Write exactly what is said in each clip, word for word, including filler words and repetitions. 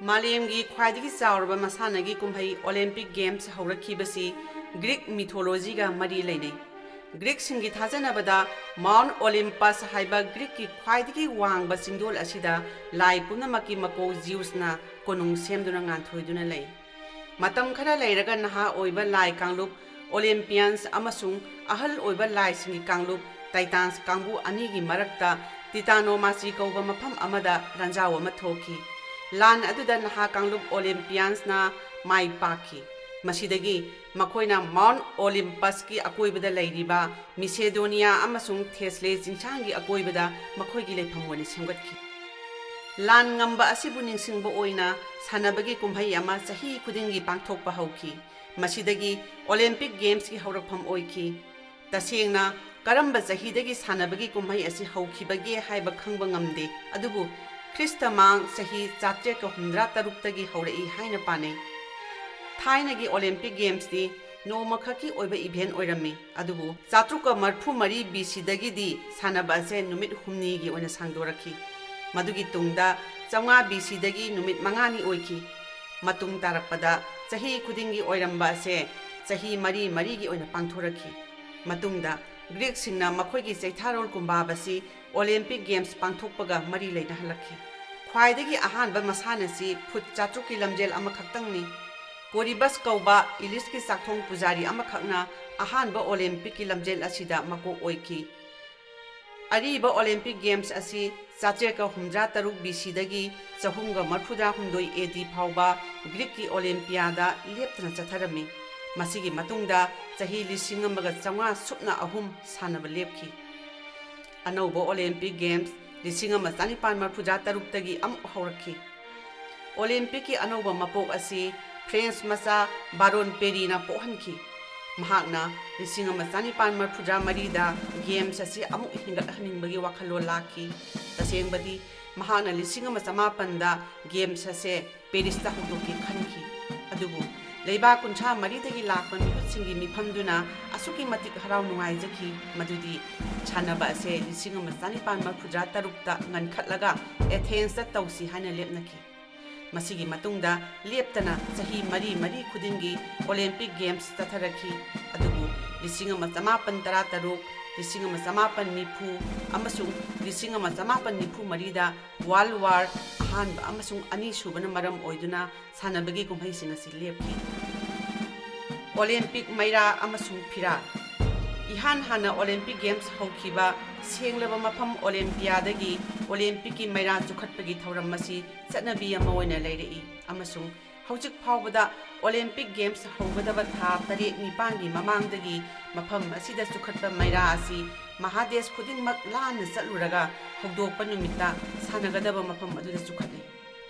ꯃꯥꯂꯦꯝꯒꯤ ꯈ꯭ꯋꯥꯏꯗꯒꯤ ꯆꯥꯎꯔꯕ ꯃꯁꯥꯟꯅꯒꯤ ꯀꯨꯝꯍꯩ Olympic Games ꯍꯧꯔꯛꯈꯤꯕꯁꯤ Greek mythologyꯒ ꯃꯔꯤ ꯂꯩꯅꯩ꯫ Greekꯁꯤꯡꯒꯤ ꯊꯥꯖꯅꯕꯗ, Mount Olympus ꯍꯥꯏꯕ Greekꯀꯤ ꯈ꯭ꯋꯥꯏꯗꯒꯤ ꯋꯥꯡꯕ ꯆꯤꯡꯗꯣꯜ ꯑꯁꯤꯗ ꯂꯥꯏ ꯄꯨꯝꯅꯃꯛꯀꯤ ꯃꯀꯣꯛ Zeusꯅ ꯀꯣꯅꯨꯡ ꯁꯦꯝꯗꯨꯅ ꯉꯥꯟꯊꯣꯏꯗꯨꯅ ꯂꯩ꯫ ꯃꯇꯝ ꯈꯔ ꯂꯩꯔꯒ ꯅꯍꯥ ꯑꯣꯏꯕ ꯂꯥꯏ ꯀꯥꯡꯂꯨꯞ Olympians ꯑꯃꯁꯨꯡ ꯑꯍꯜ ꯑꯣꯏꯕ ꯂꯥꯏꯁꯤꯡꯒꯤ ꯀꯥꯡꯂꯨꯞ Titans ꯀꯥꯡꯕꯨ ꯑꯅꯤꯒꯤ ꯃꯔꯛꯇ Titanomachy ꯀꯧꯕ ꯃꯐꯝ ꯑꯃꯗ ꯂꯥꯟꯖꯥꯎ ꯑꯃ ꯊꯣꯛꯈꯤ꯫ ꯂꯥꯟ ꯑꯗꯨꯗ ꯅꯍꯥ ꯀꯥꯡꯂꯨꯞ Olympiansꯅ ꯃꯥꯏ ꯄꯥꯛꯈꯤ꯫ ꯃꯁꯤꯗꯒꯤ ꯃꯈꯣꯏꯅ Mount Olympusꯀꯤ ꯑꯀꯣꯏꯕꯗ ꯂꯩꯔꯤꯕ Macedonia ꯑꯃꯁꯨꯡ Thessaly ꯆꯤꯡꯁꯥꯡꯒꯤ ꯑꯀꯣꯏꯕꯗ ꯃꯈꯣꯏꯒꯤ ꯂꯩꯐꯝ ꯑꯣꯏꯅ ꯁꯦꯝꯒꯠꯈꯤ꯫ ꯂꯥꯟ ꯉꯝꯕ ꯑꯁꯤꯕꯨ ꯅꯤꯡꯁꯤꯡꯕ ꯑꯣꯏꯅ ꯁꯥꯟꯅꯕꯒꯤ ꯀꯨꯝꯍꯩ ꯑꯃ ꯆꯍꯤ ꯈꯨꯗꯤꯡꯒꯤ ꯄꯥꯡꯊꯣꯛꯄ ꯍꯧꯈꯤ꯫ ꯃꯁꯤꯗꯒꯤ Olympic Gamesꯀꯤ ꯍꯧꯔꯛꯐꯝ ꯑꯣꯏꯈꯤ꯫ ꯇꯁꯦꯡꯅ ꯀꯔꯝꯕ ꯆꯍꯤꯗꯒꯤ ꯁꯥꯟꯅꯕꯒꯤ ꯀꯨꯝꯍꯩ ꯑꯁꯤ ꯍꯧꯈꯤꯕꯒꯦ ꯍꯥꯏꯕ ꯈꯪꯕ ꯉꯝꯗꯦ, ꯑꯗꯨꯕꯨ ꯈ꯭ꯔꯤꯁꯇ ꯃꯥꯡ ꯆꯍꯤ ꯆꯥꯇ꯭ꯔꯦꯠꯀ ꯍꯨꯝꯗ꯭ꯔꯥ ꯇꯔꯨꯛꯇꯒꯤ ꯍꯧꯔꯛꯏ ꯍꯥꯏꯅ ꯄꯥꯅꯩ꯫ ꯊꯥꯏꯅꯒꯤ Olympic Gamesꯇꯤ ꯅꯣꯡꯃꯈꯛꯀꯤ ꯑꯣꯏꯕ event ꯑꯣꯏꯔꯝꯃꯤ, ꯑꯗꯨꯕꯨ ꯆꯥꯇ꯭ꯔꯨꯛꯀ ꯃꯔꯐꯨ ꯃꯔꯤ BCꯗꯒꯤꯗꯤ ꯁꯥꯟꯅꯕ ꯑꯁꯦ ꯅꯨꯃꯤꯠ ꯍꯨꯝꯅꯤꯒꯤ ꯑꯣꯏꯅ ꯁꯥꯡꯗꯣꯔꯛꯈꯤ꯫ ꯃꯗꯨꯒꯤ ꯇꯨꯡꯗ ꯆꯥꯝꯃꯉꯥ BCꯗꯒꯤ ꯅꯨꯃꯤꯠ ꯃꯉꯥꯅꯤ ꯑꯣꯏꯈꯤ꯫ ꯃꯇꯨꯡ ꯇꯥꯔꯛꯄꯗ ꯆꯍꯤ ꯈꯨꯗꯤꯡꯒꯤ ꯑꯣꯏꯔꯝꯕ ꯑꯁꯦ ꯆꯍꯤ ꯃꯔꯤ ꯃꯔꯤꯒꯤ ꯑꯣꯏꯅ ꯄꯥꯡꯊꯣꯔꯛꯈꯤ꯫ ꯃꯇꯨꯡꯗ Greekꯁꯤꯡꯅ ꯃꯈꯣꯏꯒꯤ ꯆꯩꯊꯥꯔꯣꯜ ꯀꯨꯝꯕꯥꯕꯁꯤ Olympic Games ꯄꯥꯡꯊꯣꯛꯄꯒ ꯃꯔꯤ ꯂꯩꯅꯍꯜꯂꯛꯈꯤ꯫ ꯈ꯭ꯋꯥꯏꯗꯒꯤ ꯑꯍꯥꯟꯕ ꯃꯁꯥꯟꯅꯁꯤ ꯐꯨꯠ ꯆꯥꯇ꯭ꯔꯨꯛꯀꯤ ꯂꯝꯖꯦꯜ ꯑꯃꯈꯛꯇꯪꯅꯤ꯫ Coroebus ꯀꯧꯕ Iliskꯀꯤ ꯆꯥꯛꯊꯣꯡ ꯄꯨꯖꯥꯔꯤ ꯑꯃꯈꯛꯅ ꯑꯍꯥꯟꯕ Olympicꯀꯤ ꯂꯝꯖꯦꯜ ꯑꯁꯤꯗ ꯃꯀꯣꯛ ꯑꯣꯏꯈꯤ꯫ ꯑꯔꯤꯕ Olympic Games ꯑꯁꯤ ꯆꯥꯇ꯭ꯔꯦꯠꯀ ꯍꯨꯝꯗ꯭ꯔꯥ ꯇꯔꯨꯛ BCꯗꯒꯤ ꯆꯍꯨꯝꯒ ꯃꯔꯐꯨꯇꯔꯥ ꯍꯨꯝꯗꯣꯏ AD ꯐꯥꯎꯕ Greekꯀꯤ Olympiaꯗ ꯂꯦꯞꯇꯅ ꯆꯠꯊꯔꯝꯃꯤ꯫ ꯃꯁꯤꯒꯤ ꯃꯇꯨꯡꯗ ꯆꯍꯤ ꯂꯤꯁꯤꯡ ꯑꯃꯒ ꯆꯥꯝꯃꯉꯥ ꯁꯨꯞꯅ ꯑꯍꯨꯝ ꯁꯥꯟꯅꯕ ꯂꯦꯞꯈꯤ꯫ ꯑꯅꯧꯕ Olympic Games ꯂꯤꯁꯤꯡ ꯑꯃ ꯆꯅꯤꯄꯥꯟ ꯃꯔꯐꯨꯇꯔꯥ ꯇꯔꯨꯛꯇꯒꯤ ꯑꯃꯨꯛ ꯍꯧꯔꯛꯈꯤ꯫ Olympicꯀꯤ ꯑꯅꯧꯕ ꯃꯄꯣꯛ ꯑꯁꯤ French ꯃꯆꯥ Baron Peryꯅ ꯄꯣꯛꯍꯟꯈꯤ꯫ ꯃꯍꯥꯛꯅ ꯂꯤꯁꯤꯡ ꯑꯃ ꯆꯅꯤꯄꯥꯟ ꯃꯔꯐꯨꯇꯔꯥ ꯃꯔꯤꯗ Games ꯑꯁꯤ ꯑꯃꯨꯛ ꯍꯦꯟꯒꯠꯍꯟꯅꯤꯡꯕꯒꯤ ꯋꯥꯈꯜꯂꯣꯟ ꯂꯥꯛꯈꯤ꯫ ꯇꯁꯦꯡꯕꯗꯤ, ꯃꯍꯥꯛꯅ ꯂꯤꯁꯤꯡ ꯑꯃ ꯆꯃꯥꯄꯟꯗ Games ꯑꯁꯦ Parisꯇ ꯍꯧꯗꯣꯛꯀꯦ ꯈꯟꯈꯤ꯫ ꯑꯗꯨꯕꯨ ꯂꯩꯕꯥꯛ ꯀꯨꯟꯊ꯭ꯔꯥ ꯃꯔꯤꯗꯒꯤ ꯂꯥꯛꯄ ꯃꯤꯍꯨꯠꯁꯤꯡꯒꯤ ꯃꯤꯐꯝꯗꯨꯅ ꯑꯁꯨꯛꯀꯤ ꯃꯇꯤꯛ ꯍꯔꯥꯎ ꯅꯨꯡꯉꯥꯏꯖꯈꯤ, ꯃꯗꯨꯗꯤ ꯁꯥꯟꯅꯕ ꯑꯁꯦ ꯂꯤꯁꯤꯡ ꯑꯃ ꯆꯅꯤꯄꯥꯟ ꯃꯔꯐꯨꯇꯔꯥ ꯇꯔꯨꯛꯇ ꯉꯟꯈꯠꯂꯒ Athensꯇ ꯇꯧꯁꯤ ꯍꯥꯏꯅ ꯂꯦꯞꯅꯈꯤ꯫ ꯃꯁꯤꯒꯤ ꯃꯇꯨꯡꯗ ꯂꯦꯞꯇꯅ ꯆꯍꯤ ꯃꯔꯤ ꯃꯔꯤ ꯈꯨꯗꯤꯡꯒꯤ Olympic Games ꯆꯠꯊꯔꯛꯈꯤ꯫ ꯑꯗꯨꯕꯨ ꯂꯤꯁꯤꯡ ꯑꯃ ꯆꯃꯥꯄꯟ ꯇꯔꯥꯇꯔꯨꯛ, ꯂꯤꯁꯤꯡ ꯑꯃ ꯆꯃꯥꯄꯟ ꯅꯤꯐꯨ ꯑꯃꯁꯨꯡ ꯂꯤꯁꯤꯡ ꯑꯃ ꯆꯃꯥꯄꯟ ꯅꯤꯐꯨ ꯃꯔꯤꯗ World War ꯑꯍꯥꯟꯕ ꯑꯃꯁꯨꯡ ꯑꯅꯤꯁꯨꯕꯅ ꯃꯔꯝ ꯑꯣꯏꯗꯨꯅ ꯁꯥꯟꯅꯕꯒꯤ ꯀꯨꯝꯍꯩꯁꯤꯡ ꯑꯁꯤ ꯂꯦꯞꯈꯤ꯫ Olympic ꯃꯩꯔꯥ ꯑꯃꯁꯨꯡ ꯐꯤꯔꯥꯜ꯫ ꯏꯍꯥꯟ ꯍꯥꯟꯅ Olympic Games ꯍꯧꯈꯤꯕ ꯁꯦꯡꯂꯕ ꯃꯐꯝ Olympiaꯗꯒꯤ Olympicꯀꯤ ꯃꯩꯔꯥ ꯆꯨꯈꯠꯄꯒꯤ ꯊꯧꯔꯝ ꯑꯁꯤ ꯆꯠꯅꯕꯤ ꯑꯃ ꯑꯣꯏꯅ ꯂꯩꯔꯛꯏ ꯑꯃꯁꯨꯡ ꯍꯧꯖꯤꯛ ꯐꯥꯎꯕꯗ Olympic Games ꯍꯧꯒꯗꯕ ꯊꯥ ꯇꯔꯦꯠ ꯅꯤꯄꯥꯟꯒꯤ ꯃꯃꯥꯡꯗꯒꯤ ꯃꯐꯝ ꯑꯁꯤꯗ ꯆꯨꯈꯠꯄ ꯃꯩꯔꯥ ꯑꯁꯤ ꯃꯍꯥꯗꯦꯁ ꯈꯨꯗꯤꯡꯃꯛ ꯂꯥꯟꯅ ꯆꯠꯂꯨꯔꯒ ꯍꯧꯗꯣꯛꯄ ꯅꯨꯃꯤꯠꯇ ꯁꯥꯟꯅꯒꯗꯕ ꯃꯐꯝ ꯑꯗꯨꯗ ꯆꯨꯈꯠꯂꯤ꯫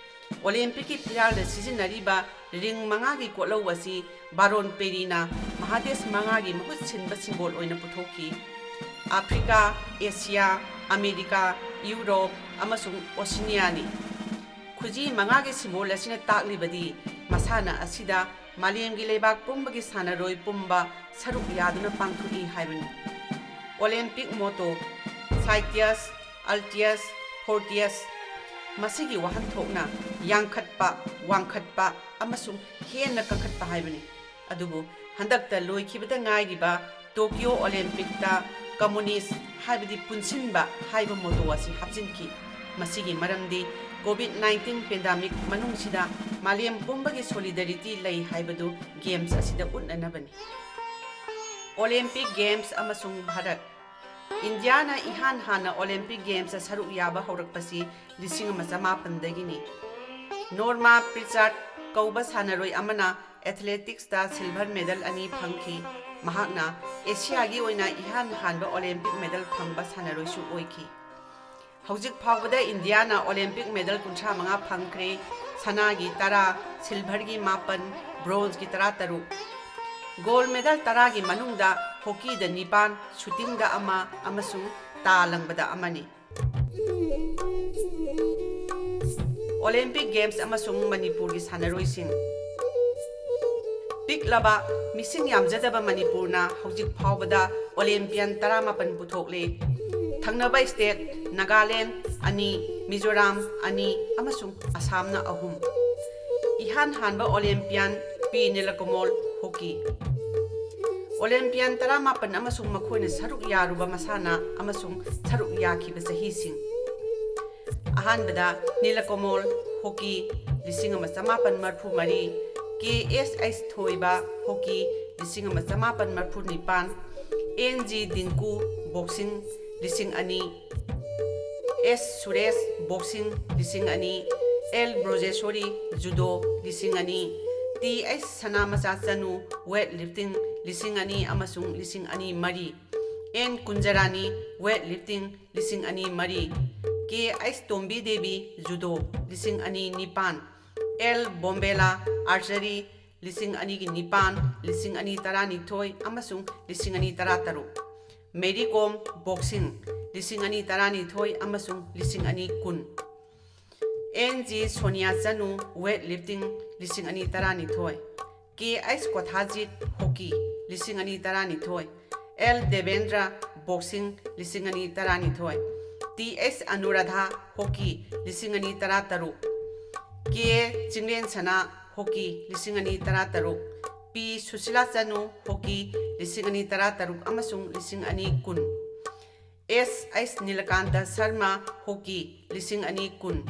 Olympicꯀꯤ ꯐꯤꯔꯥꯜꯗ ꯁꯤꯖꯤꯟꯅꯔꯤꯕ ring ꯃꯉꯥꯒꯤ ꯀꯣꯠꯂꯧ ꯑꯁꯤ Baron Perryꯅ ꯃꯍꯥꯗꯦꯁ ꯃꯉꯥꯒꯤ ꯃꯍꯨꯠ ꯁꯤꯟꯕ symbol ꯑꯣꯏꯅ ꯄꯨꯊꯣꯛꯈꯤ꯫ ꯑꯐ꯭ꯔꯤꯀꯥ, ꯑꯦꯁꯤꯌꯥ, ꯑꯃꯦꯔꯤꯀꯥ, ꯌꯨꯔꯣꯞ ꯑꯃꯁꯨꯡ ꯑꯣꯁꯤꯅꯤꯌꯥꯅꯤ꯫ ꯈꯨꯖꯤ ꯃꯉꯥꯒꯤ symbol ꯑꯁꯤꯅ ꯇꯥꯛꯂꯤꯕꯗꯤ ꯃꯁꯥꯟꯅ ꯑꯁꯤꯗ ꯃꯥꯂꯦꯝꯒꯤ ꯂꯩꯕꯥꯛ ꯄꯨꯝꯕꯒꯤ ꯁꯥꯟꯅꯔꯣꯏ ꯄꯨꯝꯕ ꯁꯔꯨꯛ ꯌꯥꯗꯨꯅ ꯄꯥꯡꯊꯣꯛꯏ ꯍꯥꯏꯕꯅꯤ꯫ Olympic motto, Citius, Altius, Fortius꯫ ꯃꯁꯤꯒꯤ ꯋꯥꯍꯟꯊꯣꯛꯅ ꯌꯥꯡꯈꯠꯄ, ꯋꯥꯡꯈꯠꯄ ꯑꯃꯁꯨꯡ ꯍꯦꯟꯅ ꯀꯟꯈꯠꯄ ꯍꯥꯏꯕꯅꯤ꯫ ꯑꯗꯨꯕꯨ ꯍꯟꯗꯛꯇ ꯂꯣꯏꯈꯤꯕꯗ ꯉꯥꯏꯔꯤꯕ Tokyo Olympicꯇ communist ꯍꯥꯏꯕꯗꯤ ꯄꯨꯟꯁꯤꯟꯕ ꯍꯥꯏꯕ motto ꯑꯁꯤ ꯍꯥꯞꯆꯤꯟꯈꯤ꯫ ꯃꯁꯤꯒꯤ ꯃꯔꯝꯗꯤ COVID nineteen pandemic ꯃꯅꯨꯡꯁꯤꯗ ꯃꯥꯂꯦꯝ ꯄꯨꯝꯕꯒꯤ solidarity ꯂꯩ ꯍꯥꯏꯕꯗꯨ Games ꯑꯁꯤꯗ ꯎꯠꯅꯅꯕꯅꯤ꯫ Olympic Games ꯑꯃꯁꯨꯡ ꯚꯥꯔꯠ꯫ ꯏꯟꯗꯤꯌꯥꯅ ꯏꯍꯥꯟ ꯍꯥꯟꯅ Olympic Gamesꯇ ꯁꯔꯨꯛ ꯌꯥꯕ ꯍꯧꯔꯛꯄꯁꯤ ꯂꯤꯁꯤꯡ ꯑꯃ ꯆꯃꯥꯄꯟꯗꯒꯤꯅꯤ꯫ Norma Pritchard ꯀꯧꯕ ꯁꯥꯟꯅꯔꯣꯏ ꯑꯃꯅ athleticsꯇ silver medal ꯑꯅꯤ ꯐꯪꯈꯤ꯫ ꯃꯍꯥꯛꯅ ꯑꯦꯁꯤꯌꯥꯒꯤ ꯑꯣꯏꯅ ꯏꯍꯥꯟ ꯍꯥꯟꯕ Olympic medal ꯐꯪꯕ ꯁꯥꯟꯅꯔꯣꯏꯁꯨ ꯑꯣꯏꯈꯤ꯫ ꯍꯧꯖꯤꯛ ꯐꯥꯎꯕꯗ ꯏꯟꯗꯤꯌꯥꯅ Olympic medal ꯀꯨꯟꯊ꯭ꯔꯥ ꯃꯉꯥ ꯐꯪꯈ꯭ꯔꯦ, ꯁꯅꯥꯒꯤ ꯇꯔꯥ, silverꯒꯤ ꯃꯥꯄꯟ, bronzeꯒꯤ ꯇꯔꯥꯇꯔꯨꯛ꯫ Gold medal ꯇꯔꯥꯒꯤ ꯃꯅꯨꯡꯗ hockeyꯗ ꯅꯤꯄꯥꯟ, shootingꯗ ꯑꯃ ꯑꯃꯁꯨꯡ ꯇꯥ ꯂꯪꯕꯗ ꯑꯃꯅꯤ꯫ Olympic Games ꯑꯃꯁꯨꯡ ꯃꯅꯤꯄꯨꯔꯒꯤ ꯁꯥꯟꯅꯔꯣꯏꯁꯤꯡ꯫ ꯄꯤꯛꯂꯕ, ꯃꯤꯁꯤꯡ ꯌꯥꯝꯖꯗꯕ ꯃꯅꯤꯄꯨꯔꯅ ꯍꯧꯖꯤꯛ ꯐꯥꯎꯕꯗ Olympian ꯇꯔꯥꯃꯥꯄꯟ ꯄꯨꯊꯣꯛꯂꯦ꯫ ꯊꯪꯅꯕ state ꯅꯥꯒꯥꯂꯦꯟ ꯑꯅꯤ, ꯃꯤꯖꯣꯔꯥꯝ ꯑꯅꯤ ꯑꯃꯁꯨꯡ ꯑꯁꯥꯝꯅ ꯑꯍꯨꯝ꯫ ꯏꯍꯥꯟ ꯍꯥꯟꯕ ꯑꯣꯂꯦꯝꯄꯤꯌꯥꯟ ꯄꯤ ꯅꯤꯂꯀꯃꯣꯜ, ꯍꯣꯀꯤ꯫ ꯑꯣꯂꯦꯝꯄꯤꯌꯥꯟ ꯇꯔꯥꯃꯥꯄꯟ ꯑꯃꯁꯨꯡ ꯃꯈꯣꯏꯅ ꯁꯔꯨꯛ ꯌꯥꯔꯨꯕ ꯃꯁꯥꯟꯅ ꯑꯃꯁꯨꯡ ꯁꯔꯨꯛ ꯌꯥꯈꯤꯕ ꯆꯍꯤꯁꯤꯡ꯫ ꯑꯍꯥꯟꯕꯗ ꯅꯤꯂꯀꯃꯣꯜ, ꯍꯣꯀꯤ, ꯂꯤꯁꯤꯡ ꯑꯃ ꯆꯃꯥꯄꯟ ꯃꯔꯤꯐꯨ ꯃꯔꯤ, ꯀꯦ ꯑꯦꯁ ꯑꯩꯁ ꯊꯣꯏꯕ, ꯍꯣꯀꯤ, ꯂꯤꯁꯤꯡ ꯑꯃ ꯆꯃꯥꯄꯟ ꯃꯔꯤꯐꯨ ꯅꯤꯄꯥꯟ, ꯑꯦꯟ ꯖꯤ ꯗꯤꯡꯀꯨ, ꯕꯣꯛꯁꯤꯡ, ꯂꯤꯁꯤꯡ ꯑꯅꯤ, ꯑꯦꯁ ꯁꯨꯔꯦꯁ, ꯕꯣꯛꯁꯤꯡ, ꯂꯤꯁꯤꯡ ꯑꯅꯤ, ꯑꯦꯜ ꯕ꯭ꯔꯣꯖꯦꯁꯣꯔꯤ, ꯖꯨꯗꯣ, ꯂꯤꯁꯤꯡ ꯑꯅꯤ, ꯇꯤ ꯑꯩꯁ ꯁꯅꯥꯃꯆꯥ ꯆꯅꯨ, ꯋꯦꯠ ꯂꯤꯐꯇꯤꯡ, ꯂꯤꯁꯤꯡ ꯑꯅꯤ ꯑꯃꯁꯨꯡ ꯂꯤꯁꯤꯡ ꯑꯅꯤ ꯃꯔꯤ, ꯑꯦꯟ ꯀꯨꯟꯖꯔꯥꯅꯤ, ꯋꯦꯠ ꯂꯤꯐꯇꯤꯡ, ꯂꯤꯁꯤꯡ ꯑꯅꯤ ꯃꯔꯤ, ꯀꯦ ꯑꯩꯁ ꯇꯣꯝꯕꯤ ꯗꯦꯕꯤ, ꯖꯨꯗꯣ, ꯂꯤꯁꯤꯡ ꯑꯅꯤ ꯅꯤꯄꯥꯟ, ꯑꯦꯜ ꯕꯣꯝꯕꯦꯂꯥ, ꯑꯥꯔꯆꯔꯤ, ꯂꯤꯁꯤꯡ ꯑꯅꯤꯒꯤ ꯅꯤꯄꯥꯟ, ꯂꯤꯁꯤꯡ ꯑꯅꯤ ꯇꯔꯥꯅꯤꯊꯣꯏ ꯑꯃꯁꯨꯡ ꯂꯤꯁꯤꯡ ꯑꯅꯤ ꯇꯔꯥꯇꯔꯨꯛ, ꯃꯦꯔꯤ ꯀꯣꯝ, ꯕꯣꯛꯁꯤꯡ, ꯂꯤꯁꯤꯡ ꯑꯅꯤ ꯇꯔꯥꯅꯤꯊꯣꯏ ꯑꯃꯁꯨꯡ ꯂꯤꯁꯤꯡ ꯑꯅꯤ ꯀꯨꯟ, N G Sonia Chanu, weightlifting, ꯂꯤꯁꯤꯡ ꯑꯅꯤ ꯇꯔꯥꯅꯤꯊꯣꯏ, ꯀꯦ ꯑꯩꯁ ꯀꯣꯊꯥꯖꯤꯠ, ꯍꯣꯀꯤ, ꯂꯤꯁꯤꯡ ꯑꯅꯤ ꯇꯔꯥꯅꯤꯊꯣꯏ, ꯑꯦꯜ ꯗꯦꯕꯦꯟꯗ꯭ꯔ, ꯕꯣꯛꯁꯤꯡ, ꯂꯤꯁꯤꯡ ꯑꯅꯤ ꯇꯔꯥꯅꯤꯊꯣꯏ, ꯇꯤ ꯑꯩꯁ ꯑꯅꯨꯔꯥꯙꯥ, ꯍꯣꯀꯤ, ꯂꯤꯁꯤꯡ ꯑꯅꯤ ꯇꯔꯥꯇꯔꯨꯛ, ꯀꯦ ꯆꯤꯡꯂꯦꯟꯁꯅꯥ, ꯍꯣꯀꯤ, ꯂꯤꯁꯤꯡ ꯑꯅꯤ ꯇꯔꯥꯇꯔꯨꯛ, ꯄꯤ ꯁꯨꯁꯤꯂꯥ ꯆꯅꯨ, ꯍꯣꯀꯤ, ꯂꯤꯁꯤꯡ ꯑꯅꯤ ꯇꯔꯥꯇꯔꯨꯛ ꯑꯃꯁꯨꯡ ꯂꯤꯁꯤꯡ ꯑꯅꯤ ꯀꯨꯟ, ꯑꯦꯁ ꯑꯩꯁ ꯅꯤꯂꯀꯥꯟꯇ ꯁꯔꯃ, ꯍꯣꯀꯤ, ꯂꯤꯁꯤꯡ ꯑꯅꯤ ꯀꯨꯟ,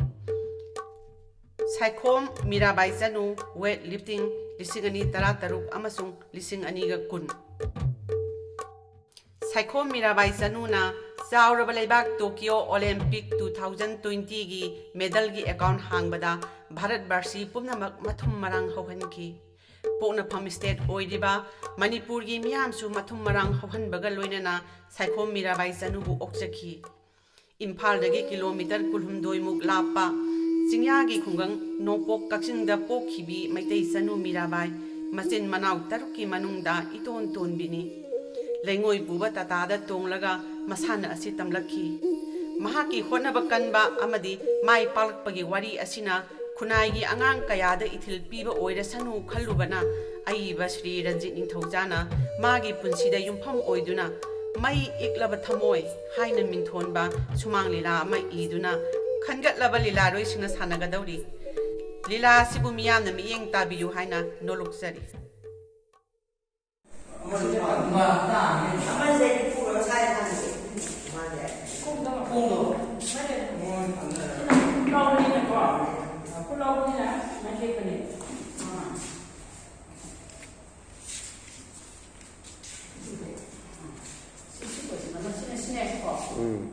ꯁꯥꯏꯈꯣꯝ ꯃꯤꯔꯥꯕꯥꯏ ꯆꯅꯨ, ꯋꯦꯠ ꯂꯤꯐꯇꯤꯡ, ꯂꯤꯁꯤꯡ ꯑꯅꯤ ꯇꯔꯥꯇꯔꯨꯛ ꯑꯃꯁꯨꯡ ꯂꯤꯁꯤꯡ ꯑꯅꯤꯒ ꯀꯨꯟ꯫ ꯁꯥꯏꯈꯣꯝ ꯃꯤꯔꯥꯕꯥꯏ ꯆꯅꯨꯅ ꯆꯥꯎꯔꯕ ꯂꯩꯕꯥꯛ Tokyo Olympic two thousand twenty ꯒꯤ ꯃꯦꯗꯜꯒꯤ ꯑꯦꯀꯥꯎꯟ ꯍꯥꯡꯕꯗ ꯚꯥꯔꯠ ꯕꯥꯔꯁꯤ ꯄꯨꯝꯅꯃꯛ ꯃꯊꯨꯝ ꯃꯔꯥꯡ ꯍꯧꯍꯟꯈꯤ꯫ ꯄꯣꯛꯅꯐꯝ ꯁ꯭ꯇꯦꯠ ꯑꯣꯏꯔꯤꯕ ꯃꯅꯤꯄꯨꯔꯒꯤ ꯃꯤꯌꯥꯝꯁꯨ ꯃꯊꯨꯝ ꯃꯔꯥꯡ ꯍꯧꯍꯟꯕꯒ ꯂꯣꯏꯅꯅ ꯁꯥꯏꯈꯣꯝ ꯃꯤꯔꯥꯕꯥꯏ ꯆꯅꯨꯕꯨ ꯑꯣꯛꯆꯈꯤ꯫ ꯏꯝꯐꯥꯜꯗꯒꯤ ꯀꯤꯂꯣꯃꯤꯇꯔ ꯀꯨꯟꯍꯨꯝꯗꯣꯏ ꯃꯨꯛ ꯂꯥꯞꯄ ꯆꯤꯡꯌꯥꯒꯤ ꯈꯨꯡꯒꯪ ꯅꯣꯡꯄꯣꯛ ꯀꯛꯆꯤꯡꯗ ꯄꯣꯛꯈꯤꯕꯤ ꯃꯩꯇꯩ ꯆꯅꯨ ꯃꯤꯔꯥꯕꯥꯏ ꯃꯆꯤꯟ ꯃꯅꯥꯎ ꯇꯔꯨꯛꯀꯤ ꯃꯅꯨꯡꯗ ꯏꯇꯣꯟ ꯇꯣꯟꯕꯤꯅꯤ꯫ ꯂꯩꯉꯣꯏ ꯄꯨꯕ ꯇꯥꯇꯥꯗ ꯇꯣꯡꯂꯒ ꯃꯁꯥꯟꯅ ꯑꯁꯤ ꯇꯝꯂꯛꯈꯤ꯫ ꯃꯍꯥꯛꯀꯤ ꯍꯣꯠꯅꯕ ꯀꯟꯕ ꯑꯃꯗꯤ ꯃꯥꯏ ꯄꯥꯛꯂꯛꯄꯒꯤ ꯋꯥꯔꯤ ꯑꯁꯤꯅ ꯈꯨꯟꯅꯥꯏꯒꯤ ꯑꯉꯥꯡ ꯀꯌꯥꯗ ꯏꯊꯤꯜ ꯄꯤꯕ ꯑꯣꯏꯔꯁꯅꯨ ꯈꯜꯂꯨꯕꯅ ꯑꯏꯕ ꯁ꯭ꯔꯤ ꯔꯟꯖꯤꯠ ꯅꯤꯡꯊꯧꯖꯥꯅ ꯃꯥꯒꯤ ꯄꯨꯟꯁꯤꯗ ꯌꯨꯝꯐꯝ ꯑꯣꯏꯗꯨꯅ ꯃꯩ ꯏꯛꯂꯕ ꯊꯃꯣꯏ ꯍꯥꯏꯅ ꯃꯤꯡꯊꯣꯟꯕ ꯁꯨꯃꯥꯡ ꯂꯤꯂꯥ ꯑꯃ ꯏꯗꯨꯅ ꯈꯟꯒꯠꯂꯕ ꯂꯤꯂꯥꯔꯣꯏꯁꯤꯡꯅ ꯁꯥꯟꯅꯒꯗꯧꯔꯤ꯫ ꯂꯤꯂꯥ ꯑꯁꯤꯕꯨ ꯃꯤꯌꯥꯝꯅ ꯃꯤꯠꯌꯦꯡ ꯇꯥꯕꯤꯌꯨ ꯍꯥꯏꯅ ꯅꯣꯂꯨꯛꯆꯔꯤ꯫ ꯎꯝ꯫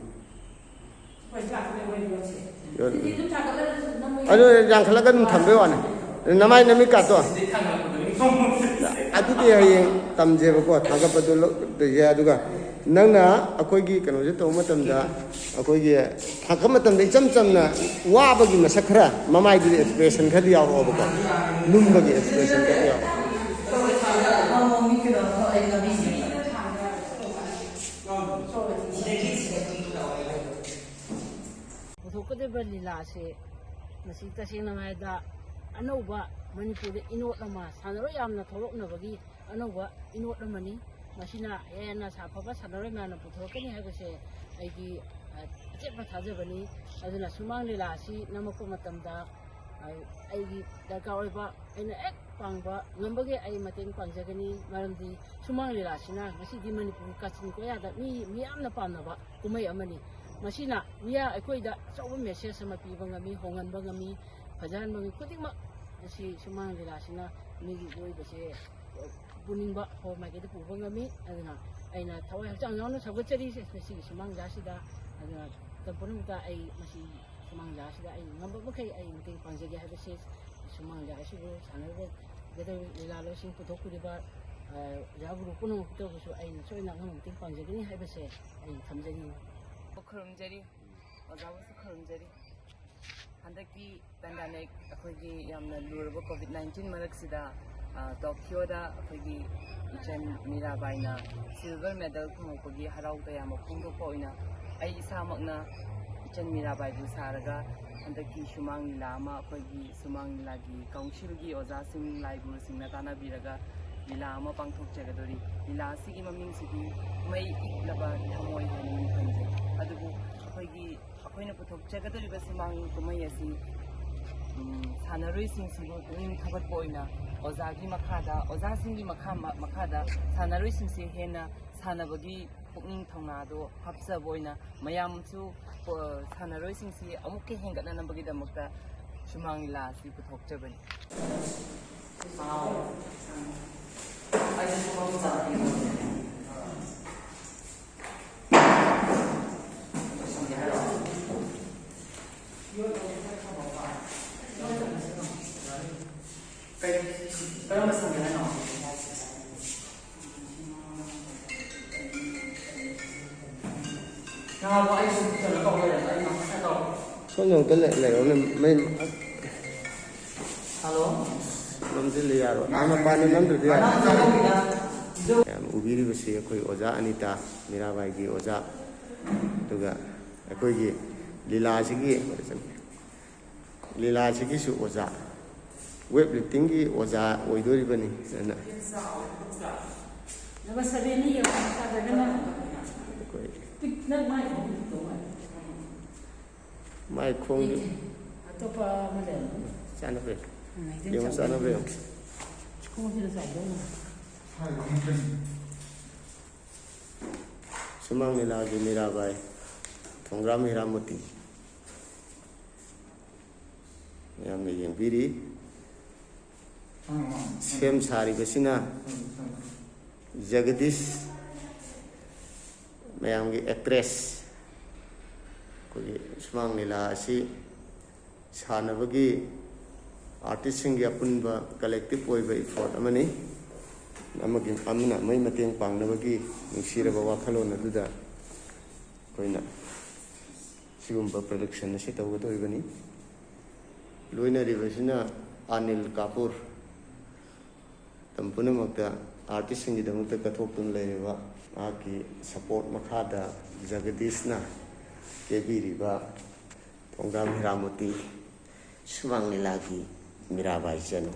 ꯑꯗꯨ ꯌꯥꯡꯈꯠꯂꯒ ꯑꯗꯨꯝ ꯊꯝꯕꯩ ꯋꯥꯅꯤ꯫ ꯅꯃꯥꯏ ꯅꯃꯤꯠ ꯀꯥꯠꯇꯣ꯫ ꯑꯗꯨꯗꯤ ꯍꯌꯦꯡ ꯇꯝꯁꯦꯕꯀꯣ, ꯊꯥꯒꯠꯄꯗꯣ ꯂꯧꯗꯣꯏꯁꯦ꯫ ꯑꯗꯨꯒ ꯅꯪꯅ ꯑꯩꯈꯣꯏꯒꯤ ꯀꯩꯅꯣꯁꯦ ꯇꯧꯕ ꯃꯇꯝꯗ, ꯑꯩꯈꯣꯏꯒꯤ ꯊꯥꯒꯠꯄ ꯃꯇꯝꯗ ꯏꯆꯝ ꯆꯝꯅ ꯋꯥꯕꯒꯤ ꯃꯁꯛ ꯈꯔ, ꯃꯃꯥꯏꯗꯨꯗꯤ ꯑꯦꯛꯁꯄ꯭ꯔꯦꯁꯟ ꯈꯔꯗꯤ ꯌꯥꯎꯔꯛꯑꯣꯕꯀꯣ, ꯂꯨꯝꯕꯒꯤ ꯑꯦꯛꯁꯄ꯭ꯔꯦꯁꯟ ꯈꯔꯗꯤ ꯌꯥꯎꯔꯛꯑꯣ꯫ ꯄꯨꯊꯣꯛꯀꯗꯧꯔꯤꯕ ꯂꯤꯂꯥꯁꯦ ꯃꯁꯤ ꯇꯁꯦꯡꯅ ꯍꯥꯏꯗ ꯑꯅꯧꯕ ꯃꯅꯤꯄꯨꯔꯗ ꯏꯅꯣꯠ ꯑꯃ, ꯁꯥꯟꯅꯔꯣꯏ ꯌꯥꯝꯅ ꯊꯣꯛꯂꯛꯅꯕꯒꯤ ꯑꯅꯧꯕ ꯏꯅꯣꯠ ꯑꯃꯅꯤ꯫ ꯃꯁꯤꯅ ꯍꯦꯟꯅ ꯁꯥꯐꯕ ꯁꯥꯟꯅꯔꯣꯏ ꯃꯌꯥꯝꯅ ꯄꯨꯊꯣꯔꯛꯀꯅꯤ ꯍꯥꯏꯕꯁꯦ ꯑꯩꯒꯤ, ꯑ, ꯑꯆꯦꯠꯄ ꯊꯥꯖꯕꯅꯤ꯫ ꯑꯗꯨꯅ ꯁꯨꯃꯥꯡ ꯂꯤꯂꯥ ꯑꯁꯤ ꯅꯝꯃꯛꯄ ꯃꯇꯝꯗ, ꯑ, ꯑꯩꯒꯤ ꯗꯔꯀꯥꯔ ꯑꯣꯏꯕ, ꯑꯩꯅ ꯍꯦꯛ ꯄꯥꯡꯕ ꯉꯝꯕꯒꯤ ꯑꯩ ꯃꯇꯦꯡ ꯄꯥꯡꯖꯒꯅꯤ꯫ ꯃꯔꯝꯗꯤ ꯁꯨꯃꯥꯡ ꯂꯤꯂꯥꯁꯤꯅ ꯉꯁꯤꯗꯤ ꯃꯅꯤꯄꯨꯔ ꯀꯥꯆꯤꯟ ꯀꯣꯌꯥꯗ ꯃꯤ ꯃꯤꯌꯥꯝꯅ ꯄꯥꯝꯅꯕ ꯀꯨꯝꯍꯩ ꯑꯃꯅꯤ꯫ ꯃꯁꯤꯅ ꯃꯤꯌꯥ ꯑꯩꯈꯣꯏꯗ ꯑꯆꯧꯕ ꯃꯦꯁꯦꯖ ꯑꯃ ꯄꯤꯕ ꯉꯝꯃꯤ, ꯍꯣꯡꯍꯟꯕ ꯉꯝꯃꯤ, ꯐꯖꯍꯟꯕ ꯉꯝꯃꯤ꯫ ꯈꯨꯗꯤꯡꯃꯛ ꯃꯁꯤ ꯁꯨꯃꯥꯡ ꯂꯤꯂꯥꯁꯤꯅ ꯃꯤꯒꯤ ꯑꯣꯏꯕꯁꯦ ꯄꯨꯅꯤꯡꯕ ꯍꯣ ꯃꯥꯏꯀꯩꯗ ꯄꯨꯕ ꯉꯝꯃꯤ꯫ ꯑꯗꯨꯅ ꯑꯩꯅ ꯊꯋꯥꯏ ꯍꯛꯆꯥꯡ ꯌꯥꯎꯅ ꯁꯧꯒꯠꯆꯔꯤ ꯃꯁꯤꯒꯤ ꯁꯨꯃꯥꯡ ꯂꯤꯂꯥꯁꯤꯗ꯫ ꯑꯗꯨꯅ ꯃꯇꯝ ꯄꯨꯝꯅꯃꯛꯇ ꯑꯩ ꯃꯁꯤ ꯁꯨꯃꯥꯡ ꯂꯤꯂꯥꯁꯤꯗ ꯑꯩ ꯉꯝꯕ ꯃꯈꯩ ꯑꯩ ꯃꯇꯦꯡ ꯄꯥꯡꯖꯒꯦ ꯍꯥꯏꯕꯁꯤ ꯁꯨꯃꯥꯡ ꯂꯤꯂꯥ ꯑꯁꯤꯕꯨ ꯁꯥꯟꯅꯔꯤꯕ ꯂꯤꯂꯥ ꯂꯣꯏꯁꯤꯡ ꯄꯨꯊꯣꯛꯄꯤꯔꯤꯕ, ꯑ, ꯑꯣꯖꯥ ꯒꯨꯔꯨ ꯄꯨꯝꯅꯃꯛꯇꯕꯨꯁꯨ ꯑꯩꯅ ꯁꯣꯏꯗꯅ ꯑꯉꯝꯕ ꯃꯇꯦꯡ ꯄꯥꯡꯖꯒꯅꯤ ꯍꯥꯏꯕꯁꯦ ꯑꯩ ꯊꯝꯖꯔꯤ꯫ ꯈꯨꯔꯨꯝꯖꯔꯤ, ꯑꯣꯖꯥꯕꯨꯁꯨ ꯈꯨꯔꯨꯝꯖꯔꯤ꯫ ꯍꯟꯗꯛꯀꯤ ꯄꯦꯟꯗꯥꯃꯤꯛ ꯑꯩꯈꯣꯏꯒꯤ ꯌꯥꯝꯅ ꯂꯨꯔꯕ ꯀꯣꯚꯤꯗ ꯅꯥꯏꯟꯇꯤꯟ ꯃꯔꯛꯁꯤꯗ, ꯑ, ꯇꯣꯀꯤꯌꯣꯗ ꯑꯩꯈꯣꯏꯒꯤ ꯏꯆꯟ ꯃꯤꯔꯥꯕꯥꯏꯅ ꯁꯤꯜꯚꯔ ꯃꯦꯗꯜ ꯐꯪꯉꯛꯄꯒꯤ ꯍꯔꯥꯎ ꯇꯌꯥꯝꯕ ꯐꯣꯡꯗꯣꯛꯄ ꯑꯣꯏꯅ ꯑꯩ ꯏꯁꯥꯃꯛꯅ ꯏꯆꯟ ꯃꯤꯔꯥꯕꯥꯏꯕꯨ ꯁꯥꯔꯒ ꯍꯟꯗꯛꯀꯤ ꯁꯨꯃꯥꯡ ꯂꯤꯂꯥ ꯑꯃ ꯑꯩꯈꯣꯏꯒꯤ ꯁꯨꯃꯥꯡ ꯂꯤꯂꯥꯒꯤ ꯀꯥꯎꯟꯁꯤꯜꯒꯤ ꯑꯣꯖꯥꯁꯤꯡ, ꯂꯥꯏ ꯒꯨꯔꯨꯁꯤꯡꯅ ꯇꯥꯟꯅꯕꯤꯔꯒ ꯂꯤꯂꯥ ꯑꯃ ꯄꯥꯡꯊꯣꯛꯆꯒꯗꯧꯔꯤ꯫ ꯂꯤꯂꯥ ꯑꯁꯤꯒꯤ ꯃꯃꯤꯡꯁꯤꯗꯤ ꯃꯩ ꯏꯛꯂꯕ ꯊꯃꯣꯏ ꯍꯥꯏꯅ ꯃꯤꯡ ꯊꯣꯟꯖꯩ꯫ ꯑꯗꯨꯕꯨ ꯑꯩꯈꯣꯏꯒꯤ, ꯑꯩꯈꯣꯏꯅ ꯄꯨꯊꯣꯛꯆꯒꯗꯧꯔꯤꯕ ꯁꯨꯃꯥꯡ ꯀꯨꯝꯍꯩ ꯑꯁꯤ ꯁꯥꯟꯅꯔꯣꯏꯁꯤꯡꯁꯤꯕꯨ ꯄꯨꯛꯅꯤꯡ ꯊꯧꯒꯠꯄ ꯑꯣꯏꯅ ꯑꯣꯖꯥꯒꯤ ꯃꯈꯥꯗ, ꯑꯣꯖꯥꯁꯤꯡꯒꯤ ꯃꯈꯥ, ꯃꯈꯥꯗ ꯁꯥꯟꯅꯔꯣꯏꯁꯤꯡꯁꯤ ꯍꯦꯟꯅ ꯁꯥꯟꯅꯕꯒꯤ ꯄꯨꯛꯅꯤꯡ ꯊꯧꯅꯥꯗꯣ ꯍꯥꯞꯆꯕ ꯑꯣꯏꯅ ꯃꯌꯥꯝꯁꯨ, ꯑ, ꯁꯥꯟꯅꯔꯣꯏꯁꯤꯡꯁꯤ ꯑꯃꯨꯛꯀ ꯍꯦꯟꯒꯠꯅꯅꯕꯒꯤꯗꯃꯛꯇ ꯁꯨꯃꯥꯡ ꯂꯤꯂꯥ ꯑꯁꯤ ꯄꯨꯊꯣꯛꯆꯕꯅꯤ꯫ ꯀꯔꯝꯕ ꯁꯝꯒꯦ ꯍꯥꯏꯅꯣ? ꯅꯍꯥꯟꯃꯨꯛ ꯑꯩꯁꯨ ꯀꯩꯅꯣ ꯇꯧ ꯂꯩꯔꯝꯃꯦ, ꯑꯩ ꯉꯥꯛꯇꯪ ꯇꯧ꯫ ꯁꯣꯝꯗ ꯑꯝꯇ ꯂꯩ-, ꯂꯩꯔꯣꯅꯦ, ꯃꯩ ꯍꯜꯂꯣ? ꯅꯝꯁꯤꯜꯂꯤ ꯌꯥꯔꯣꯏ꯫ ꯑꯥ, ꯃꯄꯥꯟꯗ ꯅꯝꯗ꯭ꯔꯗꯤ ꯌꯥꯔꯣꯏ꯫ ꯌꯥꯝ ꯎꯕꯤꯔꯤꯕꯁꯤ ꯑꯩꯈꯣꯏ ꯑꯣꯖꯥ ꯑꯅꯤꯇꯥ, ꯃꯤꯔꯥꯕꯥꯏꯒꯤ ꯑꯣꯖꯥ, ꯑꯗꯨꯒ ꯑꯩꯈꯣꯏꯒꯤ ꯂꯤꯂꯥꯁꯤꯒꯤ, ꯂꯤꯂꯥꯁꯤꯒꯤꯁꯨ ꯑꯣꯖꯥ, ꯋꯦꯠ ꯂꯤꯐꯇꯤꯡꯒꯤ ꯑꯣꯖꯥ ꯑꯣꯏꯗꯣꯔꯤꯕꯅꯤ꯫ ꯑꯗꯨꯅ ꯅꯝꯕꯔ ꯁꯚꯦꯟꯅ ꯌꯦꯡꯉꯣ, ꯅꯠꯇ꯭ꯔꯒꯅ ꯑꯩꯈꯣꯏ ꯄꯤꯛꯅ ꯃꯥꯏ ꯈꯣꯡꯗꯤ ꯃꯥꯏ ꯈꯣꯡꯗꯤ ꯑꯇꯣꯞꯄ ꯑꯃ ꯂꯩꯔꯝꯒꯅꯤ꯫ ꯆꯥꯟꯅꯕ꯭ꯔꯥ? ꯎꯝ, ꯍꯥꯏꯖꯤꯟ ꯌꯦꯡꯉꯣ, ꯆꯥꯟꯅꯕ꯭ꯔꯥ ꯆꯥꯟꯅꯕ꯭ꯔꯥ ꯌꯦꯡꯉꯣ꯫ ꯈꯣꯡꯁꯤꯅ ꯆꯥꯏꯗꯧ ꯃꯥꯜꯂꯦ꯫ ꯁꯨꯃꯥꯡ ꯂꯤꯂꯥꯒꯤ ꯃꯤꯔꯥꯕꯥꯏ ꯊꯣꯡꯒ꯭ꯔꯥꯝ ꯍꯤꯔꯥꯃꯣꯇꯤ꯫ ꯃꯌꯥꯝꯅ ꯌꯦꯡꯕꯤꯔꯤ꯫ ꯁꯦꯝ ꯁꯥꯔꯤꯕꯁꯤꯅ ꯖꯒꯗꯤꯁ, ꯃꯌꯥꯝꯒꯤ ꯑꯦꯛꯇ꯭ꯔꯦꯁ꯫ ꯑꯩꯈꯣꯏꯒꯤ ꯁꯨꯃꯥꯡ ꯂꯤꯂꯥ ꯑꯁꯤ ꯁꯥꯟꯅꯕꯒꯤ ꯑꯥꯔꯇꯤꯁꯁꯤꯡꯒꯤ ꯑꯄꯨꯟꯕ ꯀꯂꯦꯛꯇꯤꯞ ꯑꯣꯏꯕ ꯏꯐꯣꯔꯠ ꯑꯃꯅꯤ꯫ ꯑꯃꯒꯤ, ꯑꯃꯅ ꯑꯃꯒꯤ ꯃꯇꯦꯡ ꯄꯥꯡꯅꯕꯒꯤ ꯅꯨꯡꯁꯤꯔꯕ ꯋꯥꯈꯜꯂꯣꯟ ꯑꯗꯨꯗ ꯑꯩꯈꯣꯏꯅ ꯁꯤꯒꯨꯝꯕ ꯄ꯭ꯔꯗꯛꯁꯟ ꯑꯁꯤ ꯇꯧꯒꯗꯧꯔꯤꯕꯅꯤ꯫ ꯂꯣꯏꯅꯔꯤꯕꯁꯤꯅ ꯑꯅꯤꯜ ꯀꯥꯄꯨꯔ꯫ ꯃꯇꯝ ꯄꯨꯝꯅꯃꯛꯇ ꯑꯥꯔꯇꯤꯁꯁꯤꯡꯒꯤꯗꯃꯛꯇ ꯀꯠꯊꯣꯛꯇꯨꯅ ꯂꯩꯔꯤꯕ ꯃꯍꯥꯛꯀꯤ ꯁꯄꯣꯔꯠ ꯃꯈꯥꯗ ꯖꯒꯗꯤꯁꯅ ꯀꯦꯕꯤꯔꯤꯕ ꯊꯣꯡꯒ꯭ꯔꯥꯝ ꯍꯤꯔꯥꯃꯣꯇꯤ ꯁꯨꯃꯥꯡ ꯂꯤꯂꯥꯒꯤ ꯃꯤꯔꯥꯕꯥꯏ ꯆꯅꯨ꯫